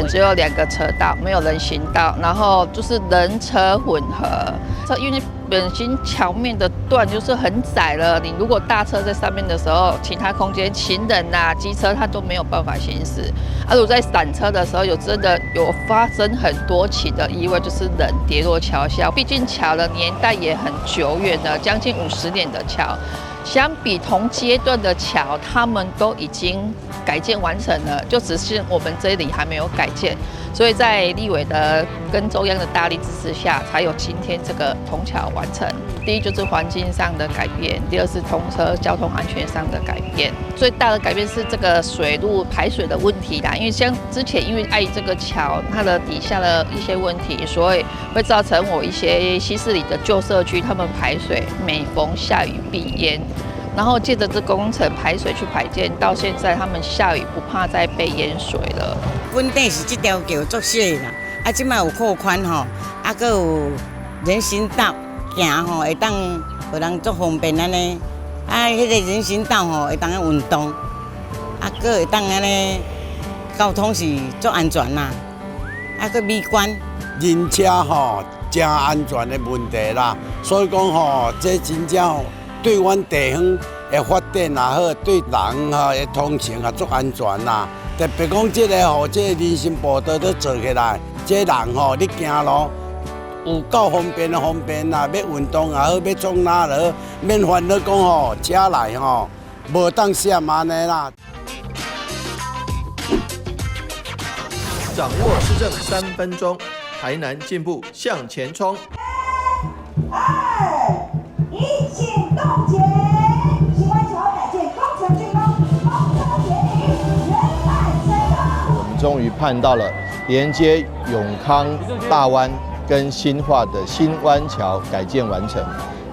前只有兩個車道，沒有人行道，然後就是人車混合。這因為本身橋面的段就是很窄了，你如果大車在上面的時候，其他空間行人啊、機車它都沒有辦法行駛。啊，如果在閃車的時候，有真的有發生很多起的意外，就是人跌落橋下。畢竟橋的年代也很久遠了，將近50年的橋。相比同階段的橋，他們都已經改建完成了，就只是我們這裡還沒有改建。所以在立委的跟中央的大力支持下，才有今天這個銅橋完成。第一就是環境上的改變，第二是通車交通安全上的改變。最大的改變是這個水路排水的問題啦，因為像之前因為礙於這個橋它的底下的一些問題，所以會造成我一些西勢里的舊社區，他們排水每逢下雨必淹。然後借著這工程排水去排建，到現在他們下雨不怕再被淹水了。本底是這條橋足細啦，啊，這擺有擴寬吼，啊，閣有人行道行吼，會當予人足方便按呢。啊，彼個人行道吼會當運動，啊，閣會當按呢交通是足安全啦，啊，閣美觀。人車吼誠安全的問題啦，所以講吼，這真正對阮地方的發展也好，對人吼的通行也足安全啦。特別講這個吼，這個人行步道都做起來，這人吼你行路有夠方便的方便啦，欲運動也好，欲創哪也好，免煩惱講吼車來吼無當閃按呢啦。掌握市政3分鐘，台南進步向前衝。二一，請凍結。新灣橋改建工程竣工，通車典禮圓滿成功。我們終於盼到了連接永康大灣跟新化的新灣橋改建完成。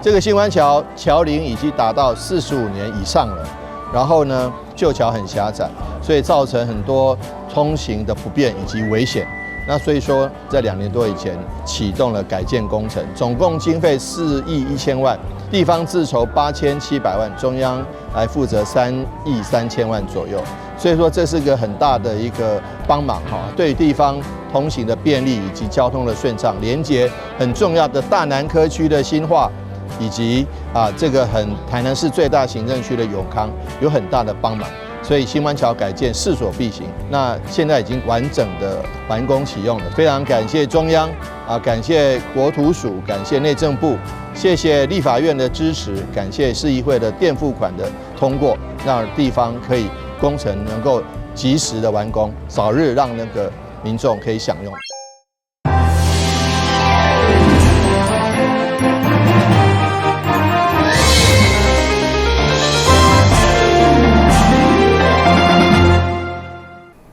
這個新灣橋橋齡已經達到45年以上了，然後呢，舊橋很狹窄，所以造成很多通行的不便以及危險。那所以說，在2年多以前啟動了改建工程，總共經費4億1千萬，地方自籌8700萬，中央來負責3億3千萬左右。所以說這是個很大的一個幫忙哈，對地方通行的便利以及交通的順暢，連接很重要的大南科區的新化，以及啊這個很台南市最大行政區的永康有很大的幫忙。所以新灣橋改建勢所必行，那現在已經完整的完工啟用了，非常感謝中央啊，感謝國土署，感謝內政部，謝謝立法院的支持，感謝市議會的墊付款的通過，讓地方可以工程能夠及時的完工，早日讓那個民眾可以享用。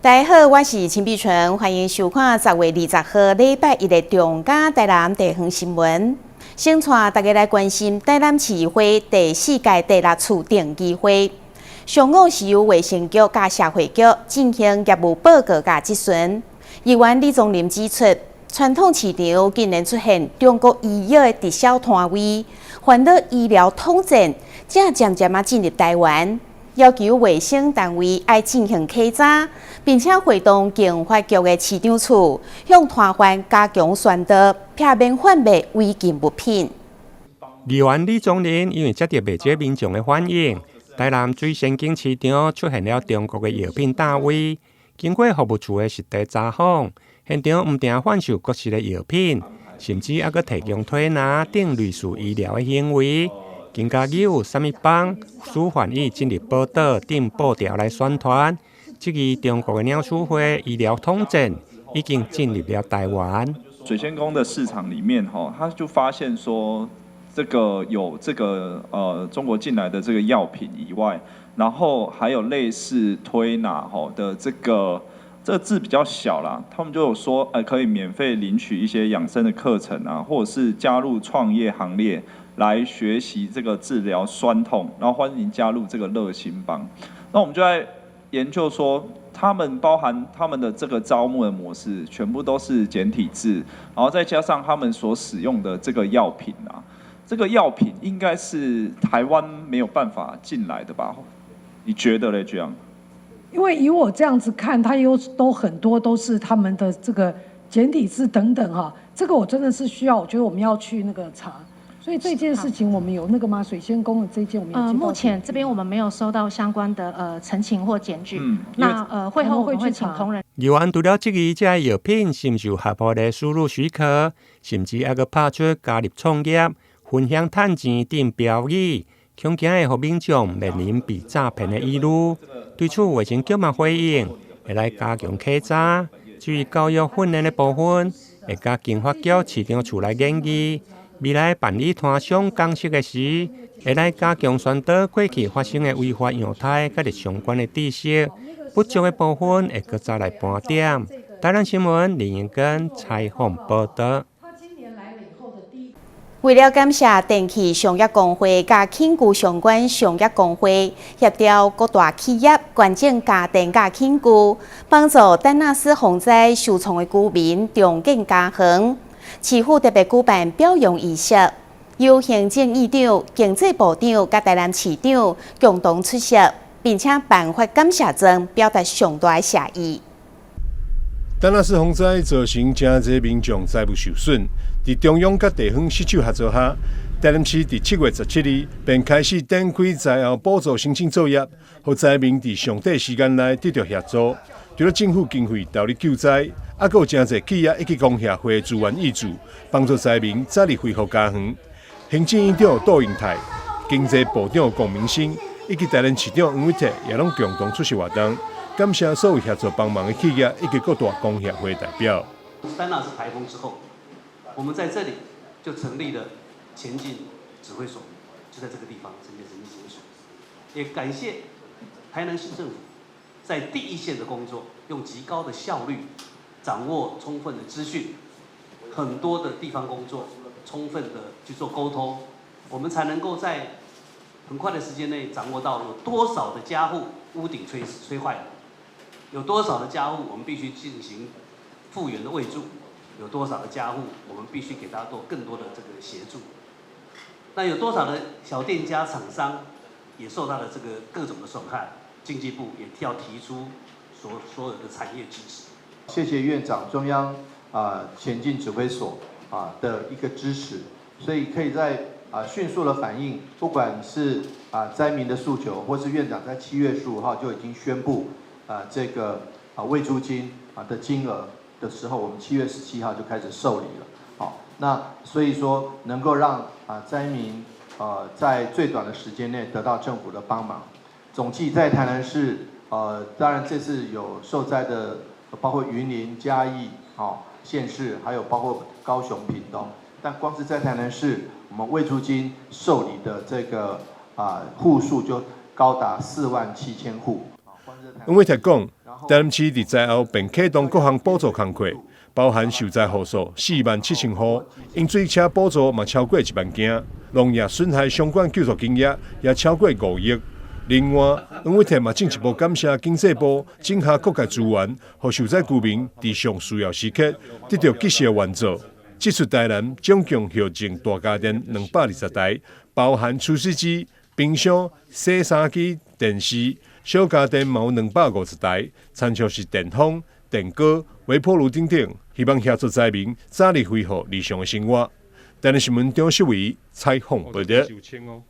大家好，我是陳碧純，歡迎收看10月20號禮拜一的中嘉台南地方新聞。先帶大家來關心台南市議會第四屆第六次定期會。上午是由衛生局佮社會局進行業務報告佮質詢。議員李宗霖指出，傳統市場近年出現中國醫藥的直銷攤位，煩惱醫療統戰正漸漸仔進入台灣。要求衛生單位愛進行稽查，並且會同健發局的市長處向攤販加強宣導，避免販賣違禁物品。議員李宗霖因為接著袂少民眾的反應，台南水仙宮市場出現了中國的藥品攤位，經過服務處的實地查訪，現場毋但販售各式的藥品，甚至猶閣提供推拿等類似醫療的行為。更加有啥物幫舒緩醫進入報道等布條來宣傳，這個中國的鳥鼠會醫療統戰已經進入了台灣。水仙宮的市場裡面，吼，他就發現說，這個有這個中國進來的這個藥品以外，然後還有類似推拿吼的這個字比較小啦，他們就有說，可以免費領取一些養生的課程啊，或者是加入創業行列。來學習這個治療痠痛，然後歡迎加入這個熱心幫。那我們就在研究說，他們包含他們的這個招募的模式，全部都是簡體字，然後再加上他們所使用的這個藥品啊，這個藥品應該是台灣沒有辦法進來的吧？你覺得嘞，這樣？因為以我這樣子看，它有都很多都是他們的這個簡體字等等哈，這個我真的是需要，我覺得我們要去那個查。所以這件事情我們有那個嗎？水仙宮的這件我們有目前這邊我們沒有收到相關的陳情或檢舉。那會後我們會請同仁。議員除了質疑這个藥品是毋是有合法的輸入許可，甚至猶閣拍出加入創業、分享趁錢等標語，恐驚會予民眾面臨被詐騙的疑慮。對此，衛生局嘛回應，會來加強稽查。至於教育訓練的部分，會佮經發局市長處來研議。未來辦理攤商講習的時，會來加強宣導過去發生的違法樣態，佮相關的知識。不足的部分會閣再來盤點。台南新聞林英根採訪報導。為了感謝電器商業公會佮器具相關商業公會協調各大企業捐贈家電佮器具，幫助丹那斯洪災受創的居民重建家園。市府特別舉辦表揚儀式，由行政院長、經濟部長佮台南市長共同出席，並且頒發感謝狀，表達上大的謝意。丹那斯洪災造成誠濟民眾財物受損，佇中央佮地方攜手合作下，台南市佇7月17日便開始展開災後補助申請作業，予災民佇上短時間內得到協助。除了政府經費投入救災，猶閣有誠濟企業以及工協會資源挹注，幫助災民早日恢復家園。行政院長杜英泰、經濟部長龔明鑫以及台南市長黃偉哲也攏共同出席活動，感謝所有協助幫忙的企業以及各大工協會代表。丹那斯颱風之後，我們在這裡就成立了前進指揮所，就在這個地方成立前進指揮所。也感謝台南市政府在第一線的工作，用極高的效率掌握充分的資訊，很多的地方工作充分的去做溝通，我們才能夠在很快的時間內掌握到有多少的家戶屋頂吹壞了，有多少的家戶我們必須進行復原的衛助，有多少的家戶我們必須給他做更多的這個協助。那有多少的小店家廠商也受到了這個各種的損害，經濟部也要提出所有的產業支持。謝謝院長，中央前進指揮所的一個支持，所以可以在迅速的反應，不管是災民的訴求，或是院長在7月15號就已經宣布這個慰助金的金額的時候，我們7月17號就開始受理了。好，那所以說能夠讓災民在最短的時間內得到政府的幫忙。總計在台南市，當然這次有受災的，包括雲林、嘉義、縣市，還有包括高雄、屏東。但光是在台南市，我們慰助金受理的這個戶數就高達4萬7千戶。黃偉哲講，台南市佇災後便啟動各項補助工課，包含受災戶數4萬7千戶，飲水車補助嘛超過1萬件，農業損害相關救助金額也超過5億。另外，黃偉哲嘛進一步感謝經濟部整合各界資源，予受災居民佇上需要時刻得到及時的援助。這次台南總共獻贈大家電220台，包含廚師機、冰箱、洗衫機、電視、小家電嘛有250台，親像是電風、電鍋、微波爐等等，希望協助災民早日恢復日常的生活。台南新聞張秀偉採訪報導。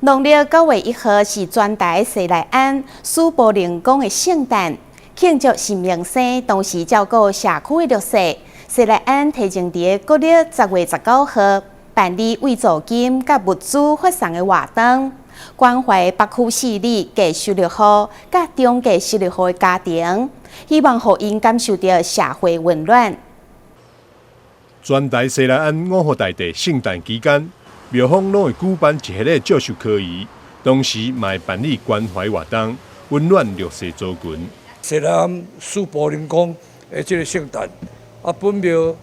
農曆9月1號是全台西來庵蘇柏靈宮的聖誕慶祝新明星，同時照顧社區的弱勢。西來庵提前佇國曆10月19號辦理慰助金佮物資發送的活動，關懷北區四里低收入戶佮中低收入戶的家庭，希望予𪜶感受著社會溫暖。全台西來庵五福大帝聖誕期間，廟方攏會舉辦一系列祝壽科儀，同時嘛會辦理關懷活動，溫暖弱勢族群。西來庵蘇柏靈宮的這個聖誕，本廟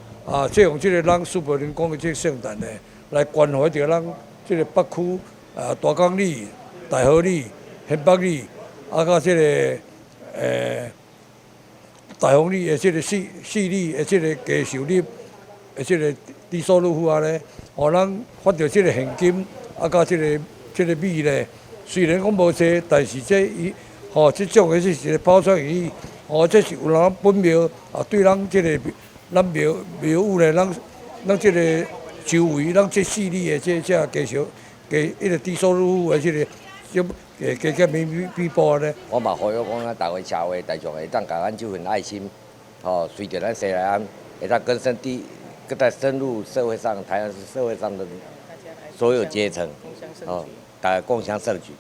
借用這個咱蘇柏靈宮的這個聖誕呢，來關懷著咱這個北區大港里、大和里、新北里，佮這個大豐里的這個四里的這個低收入的這個低收入戶仔咧，予咱發著這個現金，佮這個米咧，雖然講無濟，但是這伊予吼，這種的是一個拋磚引玉，吼，這是有人本廟啊，對咱這个咱廟廟宇咧，咱咱這个周圍，咱這四里的這這家屬，加彼个低收入戶的這个，這加加減免比補按呢。我嘛呼籲講，咱逐个社會大眾會當共咱這份愛心，吼，隨著咱西來庵會當更深地，閣再深入社會上，台灣市社會上的所有階層，哦，大家共襄盛舉。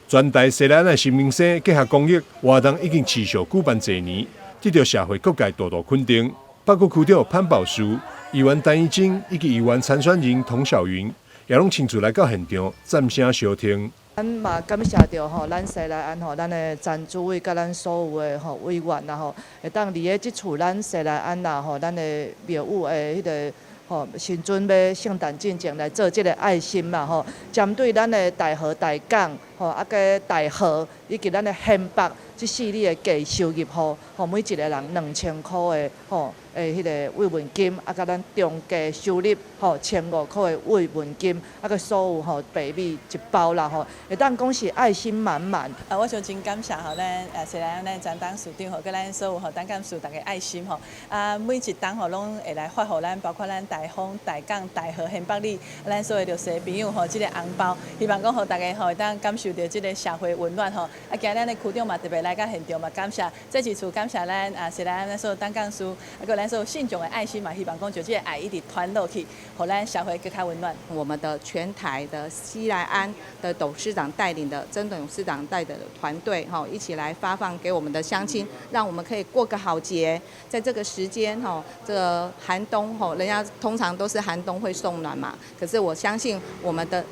全台西來庵愛心民生結合公益活動已經持續舉辦濟年，得到社會各界大大肯定。北區區長潘寶樹、議員陳怡貞以及議員參選人童曉雲，也攏親自來到現場讚聲相挺。咱嘛感謝著吼，咱西來庵吼，咱的陳主委佮咱所有的吼委員啦吼，會當佇咧這次咱西來庵啦吼，咱的廟宇的彼个吼時陣欲聖誕進前來做這个愛心嘛吼，針對咱的大和大港吼，啊佮大和以及咱的縣北這四里的低收入戶吼，每一个人2000箍的吼的彼个慰問金，啊佮咱中低收入吼1500箍的慰問金，啊佮所有吼白米一包啦吼，會當講是愛心滿滿。啊，我想真感謝吼，咱西來庵咱陳董事長吼，佮咱所有吼董監事逐家愛心吼，啊每一冬吼攏會來發予咱，包括咱大豐、大港、大和、縣北里，咱所有弱勢朋友吼，這个紅包，希望講予逐家吼會當感受著這个社會溫暖吼。啊，今日咱的區長嘛特別來到現場嘛，感謝這一次感謝咱啊西來庵咱所有董監事，啊閣咱所有信眾的愛心嘛，希望講將這个愛一直傳落去，予咱社會閣較溫暖。我們的全台的西來庵的董事長帶領的曾董事長帶的團隊，哈，一起來發放給我們的鄉親，讓我們可以過個好節。在這個時間，哈，這個寒冬，吼，人家通常都是寒冬會送暖嘛，可是我相信我們的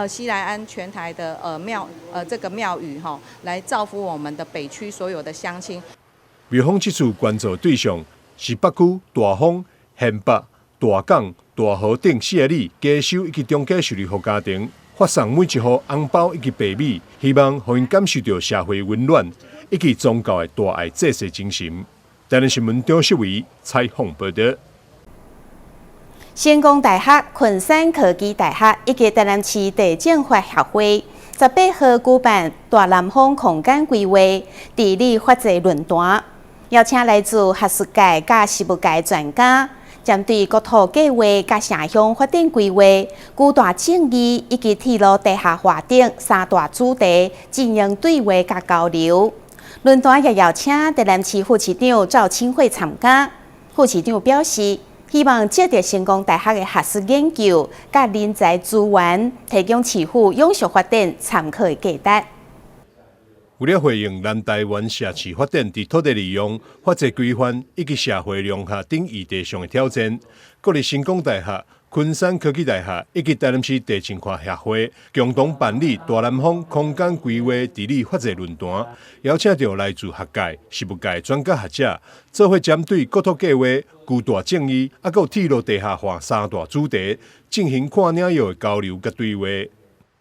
西來庵全台的廟這個廟宇，哈，來造福我們的北區所有的鄉親。廟方這次捐助對象是北區大豐、縣北、大港、大和等四个里低收以及中低收入戶家庭，發送每一戶紅包以及白米，希望予𪜶感受著社會溫暖以及宗教的大愛濟世精神。台南新聞張秀偉採訪報導。成功大學、昆山科技大學以及台南市地政法協會18號舉辦大南方空間規劃治理法制論壇，邀請來自學術界佮實務界專家，針對國土計劃佮城鄉發展規劃、居住正義以及鐵路地下化等三大主題進行對話佮交流。論壇也邀請台南市副市長趙清惠參加。副市長表示，希望藉著成功大學的學術研究佮人才資源，提供市府永續發展參考的價值。為了回應南台灣社區發展佇土地利用、法制規範以及社會融合等議題上的挑戰，國立成功大學、昆山科技大學以及台南市地政法協會共同辦理大南方空間規劃治理法制論壇，邀請著來自學界、實務界專家學者，做伙針對國土計劃、居住正義，抑閣有鐵路地下化三大主題進行跨領域的交流佮對話。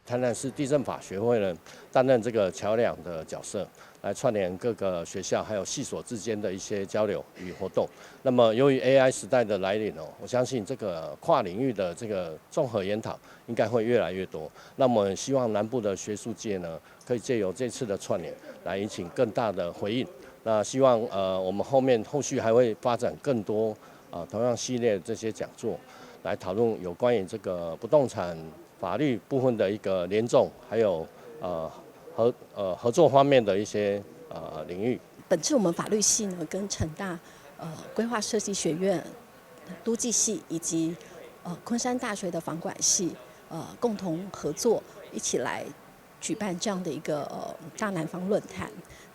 台南市地政法學會呢，擔任這個橋梁的角色，來串聯各個學校還有系所之間的一些交流與活動。那麼，由於 AI 時代的來臨哦，我相信這個跨領域的這個綜合研討應該會越來越多。那麼，希望南部的學術界呢，可以借由這次的串聯，來引起更大的回應。那希望我們後面後續還會發展更多啊同樣系列的這些講座，來討論有關於這個不動產法律部分的一個聯眾，還有合作方面的一些領域。本次我們法律系呢，跟成大規劃設計學院都計系以及昆山大學的房管系共同合作，一起來舉辦這樣的一個大南方論壇。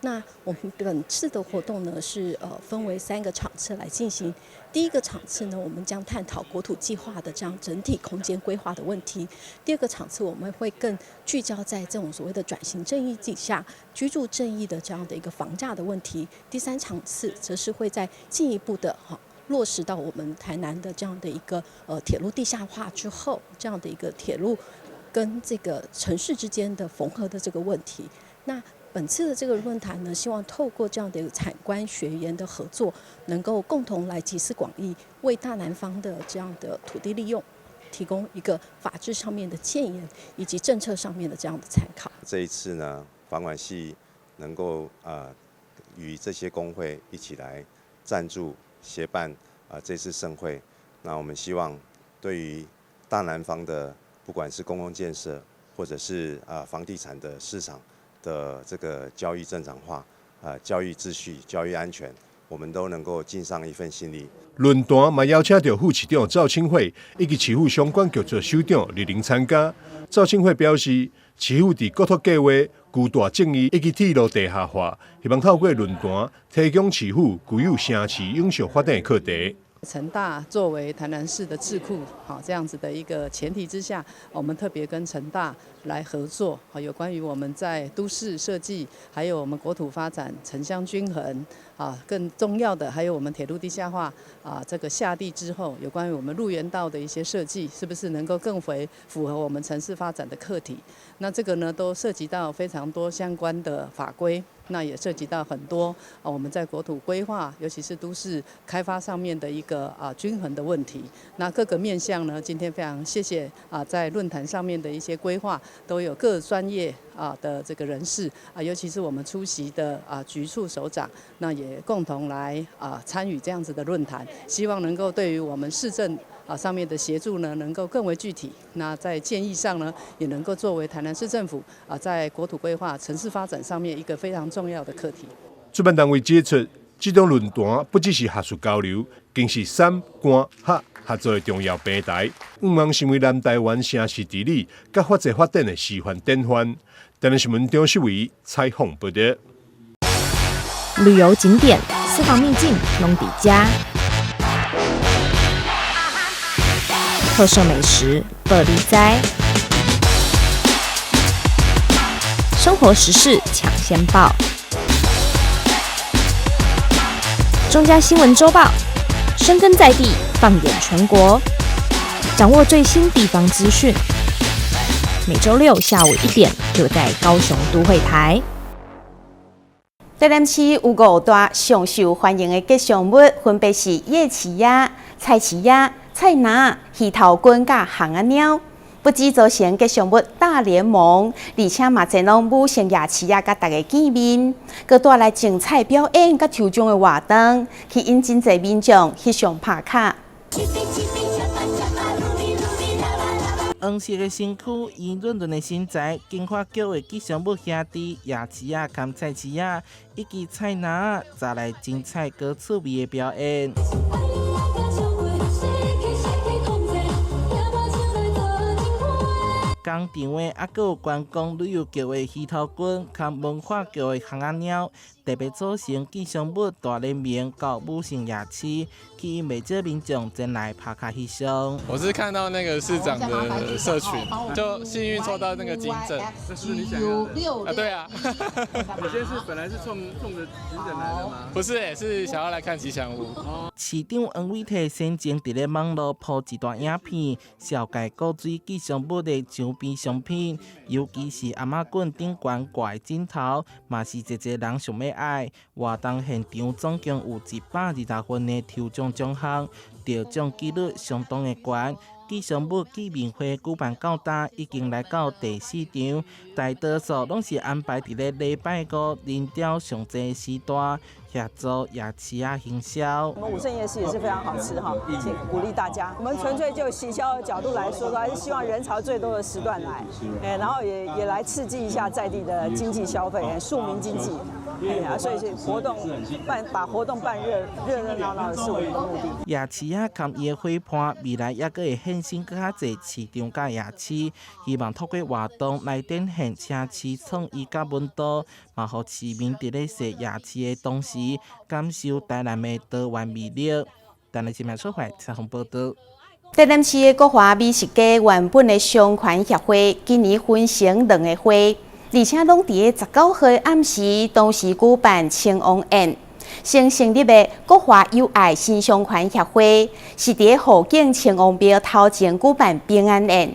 那我們本次的活動呢，是分為三個場次來進行。第一個場次呢，我們將探討國土計劃的這樣整體空間規劃的問題。第二個場次，我們會更聚焦在這種所謂的轉型正義底下居住正義的這樣的一個房價的問題。第三場次，則是會再進一步的哈落實到我們台南的這樣的一個鐵路地下化之後，這樣的一個鐵路跟這個城市之間的縫合的這個問題。那本次的這個論壇呢，希望透過這樣的一個產官學研的合作，能夠共同來集思廣益，為大南方的這樣的土地利用提供一個法制上面的建言，以及政策上面的這樣的參考。這一次呢，房管系能夠與這些公會一起來贊助協辦這次盛會。那我們希望對於大南方的，不管是公共建設，或者是房地產的市場的這個交易正常化、交易秩序、交易安全，我們都能夠盡上一份心力。論壇嘛邀請著副市長趙清惠以及市府相關局處首長蒞臨參加。趙清惠表示，市府佇國土計劃、巨大正義以及鐵路地下化，希望透過論壇提供市府具有城市永續發展的課題。成大作為台南市的智庫，好這樣子的一個前提之下，我們特別跟成大來合作，好有關於我們在都市設計，還有我們國土發展、城鄉均衡，啊，更重要的還有我們鐵路地下化，啊，這個下地之後，有關於我們路緣道的一些設計，是不是能夠更為符合我們城市發展的課題？那這個呢，都涉及到非常多相關的法規。那也涉及到很多啊，我們在國土規劃，尤其是都市開發上面的一個均衡的問題。那各個面向呢，今天非常謝謝啊，在論壇上面的一些規劃，都有各專業的這個人士啊，尤其是我們出席的局處首長，那也共同來參與這樣子的論壇，希望能夠對於我們市政上面的協助呢，能夠更為具體。那在建議上呢，也能夠作為台南市政府在國土規劃、城市發展上面一個非常重要的課題。主辦單位指出，這種論壇不只是學術交流，更是產官學合作的重要平台，向望成為南台灣城市治理佮法治發展的示範典範。台南新聞張世偉採訪報道。旅遊景點、私房秘境攏佇遮，特色美食報你知，生活時事搶先報，中嘉新聞週報，深耕在地，放眼全國，掌握最新地方資訊。每週六下午1點，就在高雄都會台。台南市有五大上受歡迎的吉祥物，分別是夜市仔、菜市仔、菜籃、魚頭君佮烘仔貓。不只組成吉祥物大聯盟，而且嘛前往武聖夜市仔佮大家見面，閣帶來精彩表演佮抽獎的活動，吸引真濟民眾翕相拍卡。黃色的身軀，圓潤潤的身材，金髮局的吉祥物兄弟，夜市仔、兼菜市仔以及菜籃，帶來精彩閣趣味的表演。工廠的猶閣有觀光旅遊局的魚頭君，佮文化局的烘仔貓，特別組成吉祥物大聯盟到武聖夜市，吸引袂少民眾前來拍卡翕相。我是看到那個市長的社群，就幸運抽到那個金枕。這是你想要的？啊，對啊。你先是本來是衝衝著金枕來的嗎？不是，是想要來看吉祥物。市長黃偉哲先前佇咧網路鋪一段影片，紹介古錐吉祥物的周邊商品，尤其是頷仔棍頂懸掛的枕頭，嘛是濟濟人想欲愛。活動現場總共有120份的抽獎獎項，得獎幾率相當的懸。吉祥物見面會舉辦到今，已經來到第四場，大多數攏是安排佇咧禮拜五人潮上濟時段，協助夜市仔行銷。我們武聖夜市也是非常好吃哈，請鼓勵大家。我們純粹就行銷的角度來說，還是希望人潮最多的時段來，然後也來刺激一下在地的經濟消費，庶民經濟。所以活動辦把活動辦熱熱熱鬧鬧的是我們的目的。夜市仔佮伊的伙伴，未來猶閣會現身閣較濟市場佮夜市，希望透過活動來展現城市創意佮溫度，嘛予市民佇咧踅夜市的同時，感受台南的多元魅力。台南新聞出發採訪報導。台南市的國華美食街原本的商圈協會，今年分成兩個會，而且攏佇咧19號暗時同時舉辦清王宴。新成立的國華友愛新商圈協會，是佇咧後景清王廟頭前舉辦平安宴，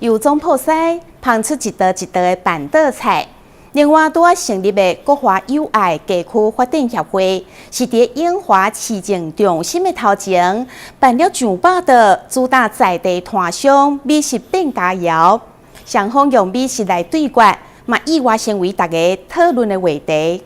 由總鋪師烹出一道一道的辦桌菜。另外，拄仔成立的國華友愛街區發展協會，是佇咧永華市政中心的頭前辦了上百道主打在地攤商美食變佳肴，雙方用美食來對決，嘛意外成為大家討論的話題。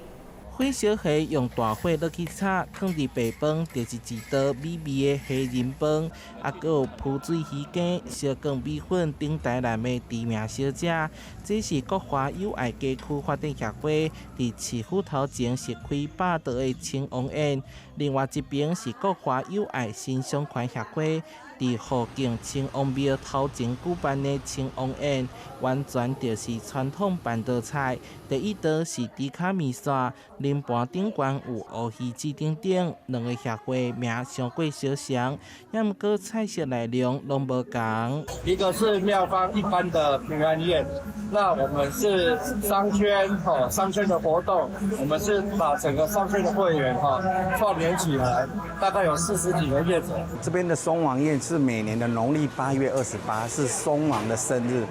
火燒蝦用大火落去炒，囥佇白飯就是一道美味的蝦仁飯，啊，閣有浮水魚羹、燒羹米粉等台南的知名小食。這是國華友愛街區發展協會佇市府頭前設開100桌的清王宴，另外一邊是國華友愛新商圈協會佇復興清王廟頭前舉辦的清王宴，完全就是傳統辦桌菜。第一道是豬跤麵線，冷盤頂懸有烏魚子等等，兩个協會名傷過相像，也毋過菜色內容攏無仝。一個是廟方一般的平安宴，那我們是商圈，吼商圈的活動，我們是把整個商圈的會員哈串聯起來，大概有40幾個業者。這邊的松王宴是每年的農曆8月28，是松王的生日，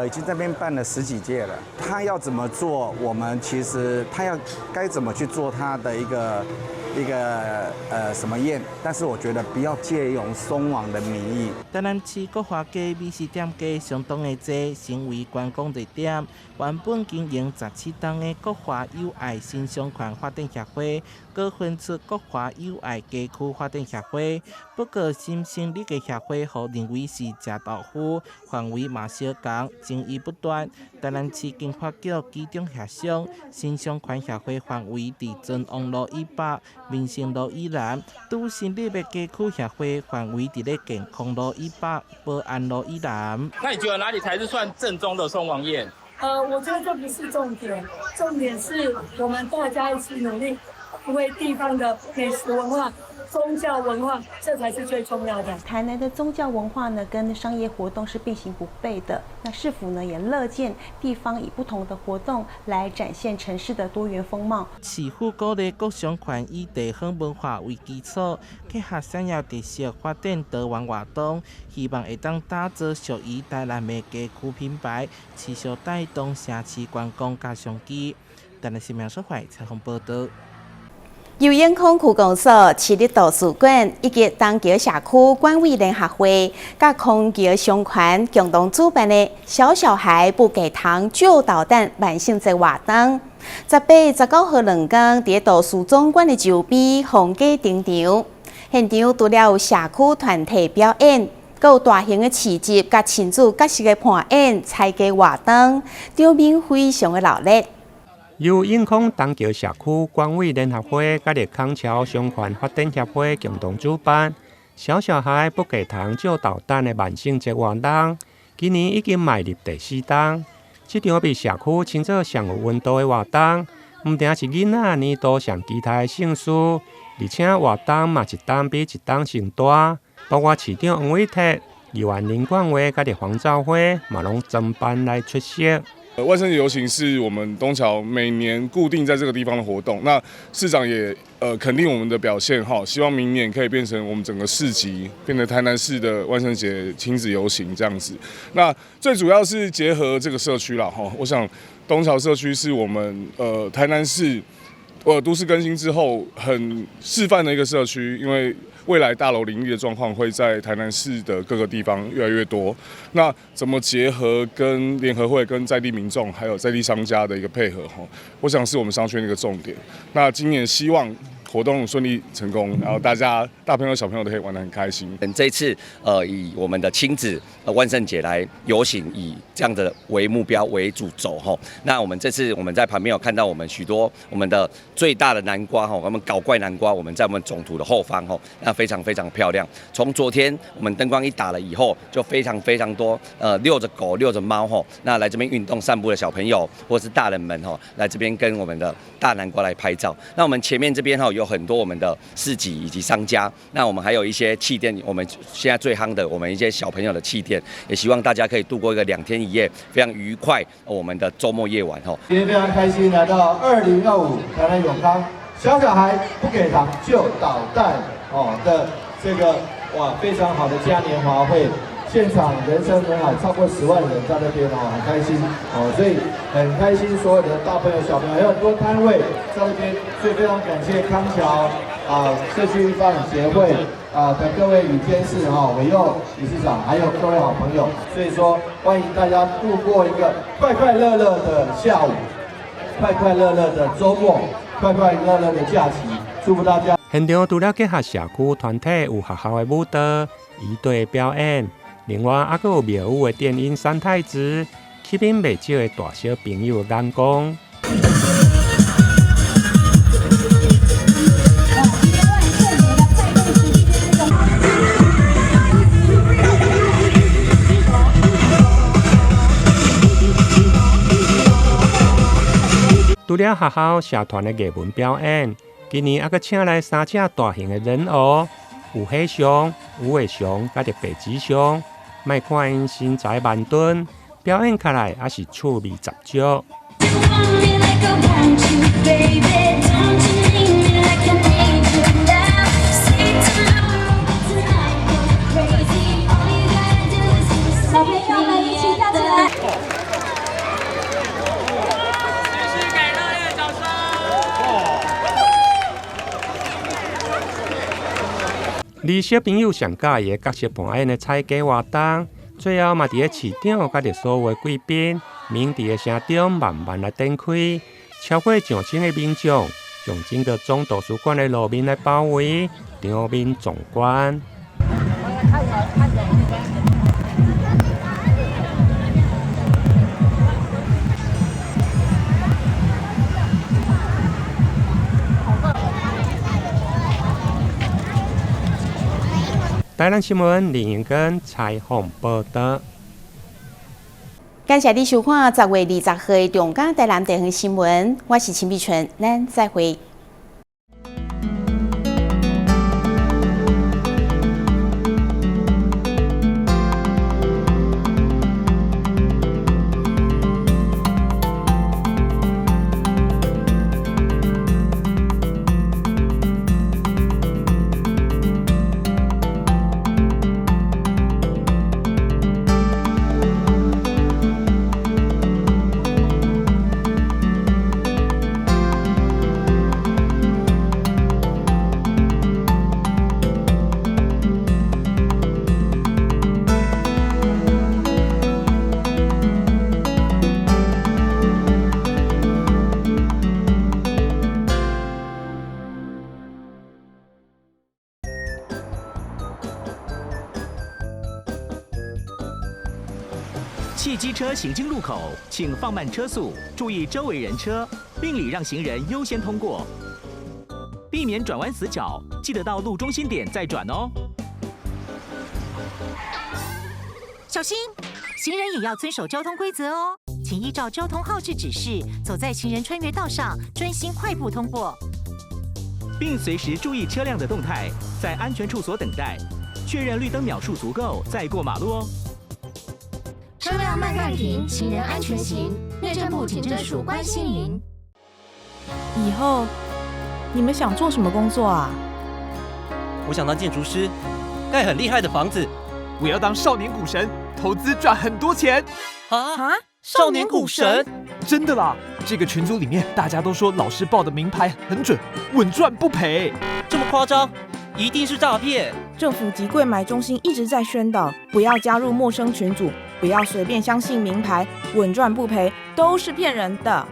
已經這邊辦了十幾屆了。他要怎麼做，我們其實他要該怎麼去做他的一個什麼宴，但是我覺得不要借用松王的名義。台南市國華街美食店街相當的濟，成為觀光熱點。原本經營17冬的國華友愛新商圈發展協會，閣分出國華友愛街區發展協會。不過新成立的協會，予認為是食豆腐，範圍嘛相仝，爭議不斷。台南市經發局居中協商，新商圈協會範圍佇尊王路以北、民生路以南；拄成立的街區協會範圍佇咧健康路以北、保安路以南。那你覺得哪裡才是算正宗的松王宴？我覺得這不是重點，重點是我們大家一起努力，為地方的美食文化、宗教文化，這才是最重要的。台南的宗教文化呢，跟商業活動是並行不悖的。那市府呢，也樂見地方以不同的活動來展現城市的多元風貌。市府鼓勵各商圈以地方文化為基礎，結合產業特色發展多元活動，希望會當打造屬於台南的街區品牌，持續帶動城市觀光佮商機。台南新聞所採訪報導。由永康區公所、市立圖書館以及東橋社區管委聯合會，佮康橋商圈共同主辦的“小小孩不給糖就搗蛋”萬聖節活動，18、19號兩工，佇圖書總館的周邊紅雞登場。現場除了有社區團體表演，閣有大型的市集佮親子角色的扮演、猜謎活動，場面非常的熱鬧。由永康東橋社區管委聯合會佮立康橋商圈發展協會共同主辦，小小孩不給糖就搗蛋的萬聖節活動，今年已經邁入第四冬。這場被社區稱做上有溫度的活動，毋但是囡仔年度上期待的盛事，而且活動嘛一冬比一冬上大，包括市長黃偉哲、議員林冠華佮黃兆輝嘛攏裝扮來出席。萬聖節遊行是我們東橋每年固定在這個地方的活動。那市長也肯定我們的表現哈，希望明年可以變成我們整個市集，變成台南市的萬聖節親子遊行這樣子。那最主要是結合這個社區啦哈，我想東橋社區是我們台南市都市更新之後很示範的一個社區，因為未來大樓林立的狀況會在台南市的各個地方越來越多。那怎麼結合跟聯合會、跟在地民眾還有在地商家的一個配合？哈，我想是我們商圈的一個重點。那今年希望活動順利成功，然後大家大朋友小朋友都可以玩得很開心。這一次以我們的親子萬聖節來遊行，以這樣的為目標為主軸哈。那我們這次我們在旁邊有看到我們許多我們的最大的南瓜哈，我們搞怪南瓜，我們在我們總圖的後方哈，那非常非常漂亮。從昨天我們燈光一打了以後，就非常非常多遛著狗遛著貓哈，那來這邊運動散步的小朋友或是大人們哈，來這邊跟我們的大南瓜來拍照。那我們前面這邊哈有很多我們的市集以及商家，那我們還有一些氣墊，我們現在最夯的我們一些小朋友的氣墊，也希望大家可以度過一個2天1夜非常愉快我們的週末夜晚吼。今天非常開心來到2025台南永康小小孩不給糖就搗蛋哦的這個哇非常好的嘉年華會。现场人山人海，超过10万人在那边哦，很开心哦，所以很开心，所有的大朋友小朋友还有很多摊位在那边，所以非常感谢康桥啊社区发展协会啊的各位吕监事哈、韦佑理事长，还有各位好朋友，所以说欢迎大家度过一个快快乐乐的下午，快快乐乐的周末，快快乐乐的假期，祝福大家。现场除了结合社区团体，有学校的舞蹈、仪队表演，另外还阁有庙宇的电音三太子，吸引袂少的大小朋友眼光。除了学校社团的艺文表演，今年犹阁请来三只大型的人偶，有火熊、无尾熊，佮著北极熊。莫看𪜶身材慢吞，表演起来也是趣味十足。小朋友们一起跳起来！继续给热烈掌声！而小朋友上佮意的角色扮演的踩街活动，最后嘛伫咧市长佮著所有的贵宾，鸣笛的声中慢慢来展开，超过上千个民众，将整个总图书馆的路面来包围，场面壮观。台南新闻林英根采访报道。感谢你收看10月20号的中嘉台南地方新闻，我是陈美纯，咱再会。汽机车行经路口，请放慢车速，注意周围人车，并礼让行人优先通过，避免转弯死角。记得到路中心点再转哦。小心，行人也要遵守交通规则哦，请依照交通号志指示，走在行人穿越道上，专心快步通过，并随时注意车辆的动态，在安全处所等待，确认绿灯秒数足够再过马路哦。车辆慢慢停，行人安全行。内政部警政署关心您。以后你们想做什么工作啊？我想当建筑师，盖很厉害的房子。我要当少年股神，投资赚很多钱。啊！少年股神？真的啦！这个群组里面大家都说老师报的明牌很准，稳赚不赔。这么夸张？一定是诈骗！政府及柜买中心一直在宣导，不要加入陌生群组，不要随便相信明牌，稳赚不赔都是骗人的。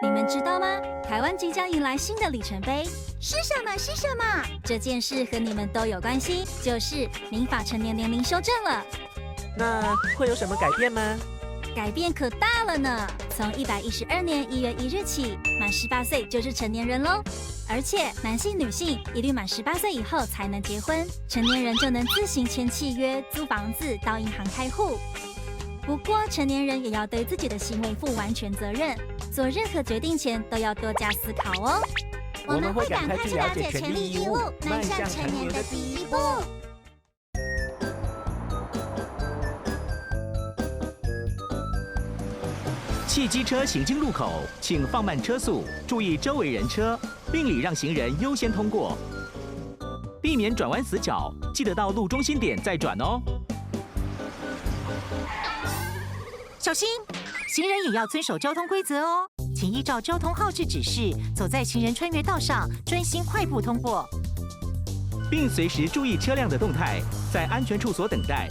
你们知道吗？台湾即将迎来新的里程碑，是什么？是什么？这件事和你们都有关系，就是民法成年年龄修正了。那会有什么改变吗？改变可大了呢！从112年1月1日起，满18岁就是成年人喽。而且男性、女性一律满18岁以后才能结婚，成年人就能自行签契约、租房子、到银行开户。不过，成年人也要对自己的行为负完全责任，做任何决定前都要多加思考哦。我们会赶快去了解权利义务，迈向成年的第一步。汽机车行经路口，请放慢车速，注意周围人车，并礼让行人优先通过，避免轉彎死角，記得到路中心點再轉哦。小心，行人也要遵守交通規則哦，請依照交通號誌指示，走在行人穿越道上，專心快步通過，並隨時注意車輛的動態，在安全處所等待。